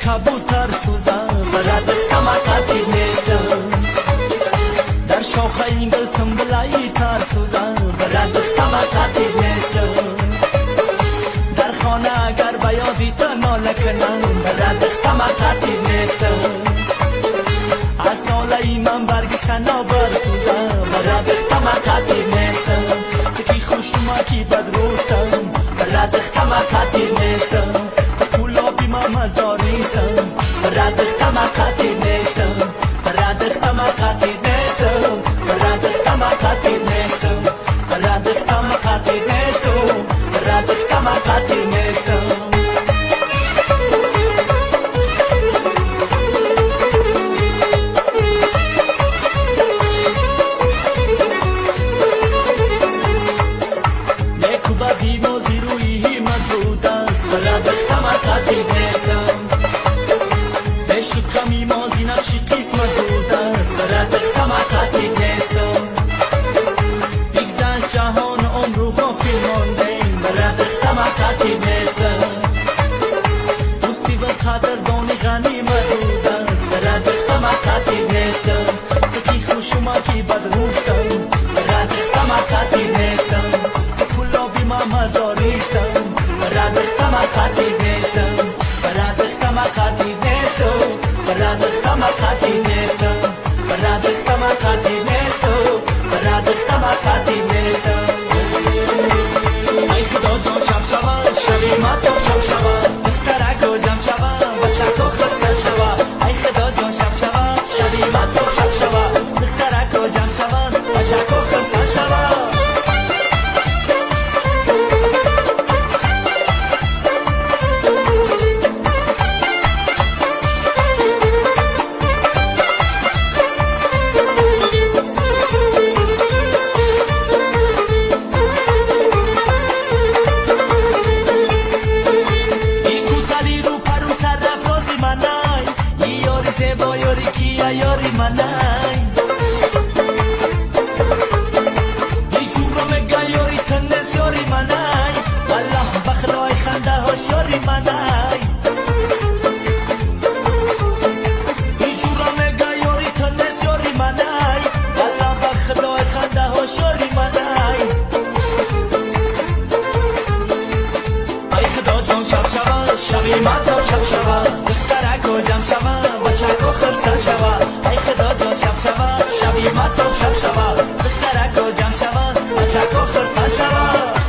Кабутар сӯзам, барадахтама қатӣ нестам. Дар шохаи гул сумбулаи тар сӯзам, барадахтама қатӣ нестам. Дар хона агар ба ёди ту нола кунам, барадахтама қатӣ нестам. Аз нолаи ман барги санобар сӯзам, барадахтама қатӣ нестам. Ту ки хушнума ки бадрӯстам, барадахтама қатӣ нестам. Ту кӯлоби ман мазористам, барадахтама қатӣ нестам. Барадахтама қатӣ нестам, барадахтама қатӣ нестам. Барадахтама қатӣ нестам, барадахтама қатӣ нестам. Шукрами мози нақши қисмат будааст, барадахтама қатӣ нестам. Бигзашт ҷаҳону умру ғофил мондем, барадахтама қатӣ нестам. Дӯстӣ ва қадрдони ғанимат будааст, барадахтама қатӣ нестам. Ту ки хушума ки бадрӯстам, барадахтама қатӣ нестам. Ту кӯлоби ман мазористам, барадахтама қатӣ нестам. Барадахтама қатӣ нестам, барадахтама қатӣ нестам. Барадахтама қатӣ нестам, барадахтама қатӣ нестам. Ай Худо ҷон, шаб шава, шаби матоб шаб шава, духтарако ҷамъ шава, бачако хурсанд шава. Ай Худо ҷон, шаб шава, шаби матоб шаб шава, духтарако ҷамъ шава, бачако хурсанд шава. Ёри манай, ҳеҷуро мега ёри ту нест, ёри манай. Валлоҳ ба худои хандаҳош ёри манай. Ҳеҷуро мега ёри ту нест, ёри манай. Валлоҳ ба худои хандаҳош ёри манай. Ай Худо ҷон, шаб шава, шаби матоб шаб шава, духтарако ҷамъ шава, бачако хурсанд шава. Ай Худо ҷон, шаб шава, шаби матоб шаб шава, духтарако ҷамъ шава, бачако хурсанд шава.